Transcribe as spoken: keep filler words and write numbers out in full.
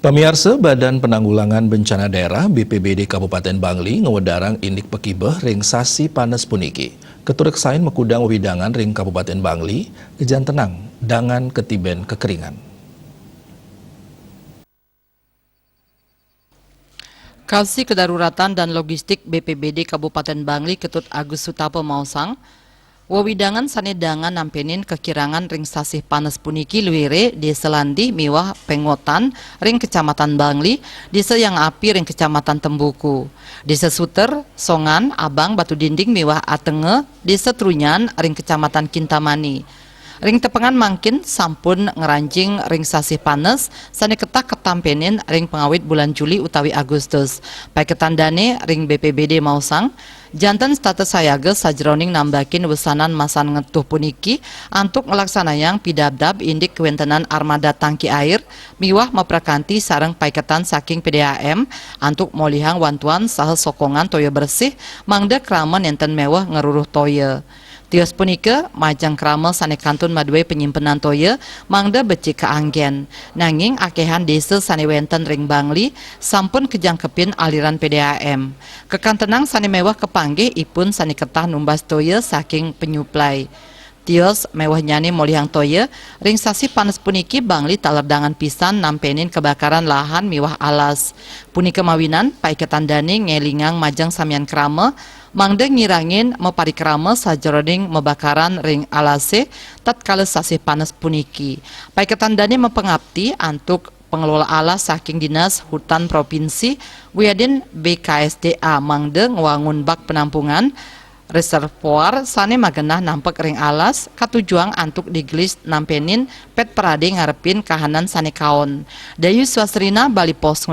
Pamiarsa, Badan Penanggulangan Bencana Daerah, B P B D, Kabupaten Bangli ngewedarang indik pekibeh ring sasih panes puniki. Katureksain makudang wewidangan ring Kabupaten Bangli, kejantenang dangan ketiben kekeringan. Kasih Kedaruratan dan Logistik B P B D Kabupaten Bangli, Ketut Agus Sutapa, maosang, wewidangan sane dangan nampenin kekirangan ring sasih panes puniki luire Desa Landih miwah Pengotan ring Kecamatan Bangli, Desa Yang Api ring Kecamatan Tembuku, Desa Suter, Songan, Abang, Batu Dinding miwah Atenge, Desa Trunyan ring Kecamatan Kintamani. Ring tepengan mangkin sampun ngranjing ring sasih panes sane ketah katampenin ring pangawit bulan Juli utawi Agustus. Paiketan dane ring B P B D maosang, janten setata sayaga sajeroning nambakin wesanan masan ngetuh puniki antuk nglaksanayang pidabdab indik kawentenan armada tangki air miwah maprakanti sareng paiketan saking P D A M antuk molihang wantuan saha sokongan toya bersih mangda krama nenten meweh ngruruh toya. Tios punika majeng krama sane kantun madue penyimpenan toya mangda becik kaanggen. Nanging akehan desa sane wenten ring Bangli sampun kajangkepin aliran P D A M. Kakantenang sane meweh kapanggih ipun sane ketah numbas toya saking penyuplai. Tios mewehnyane molihang toya, ring sasih panes puniki Bangli taler dangan pisan nampenin kebakaran lahan miwah alas. Punika mawinan paiketan dane ngelingang majeng samian krama, mangda ngirangin maparikrama sajeroning mabakaran ring alase tatkala sasih panes puniki. Paiketan dane mapangapti antuk pengelola alas saking Dinas Hutan Provinsi wiadin B K S D A mangda ngwangun bak penampungan reservoir sane magenah nampek ring alas katujuang antuk digelis nampenin pet parade ngarepin kahanan sane kaon. Dayu Swasrina, Bali Post.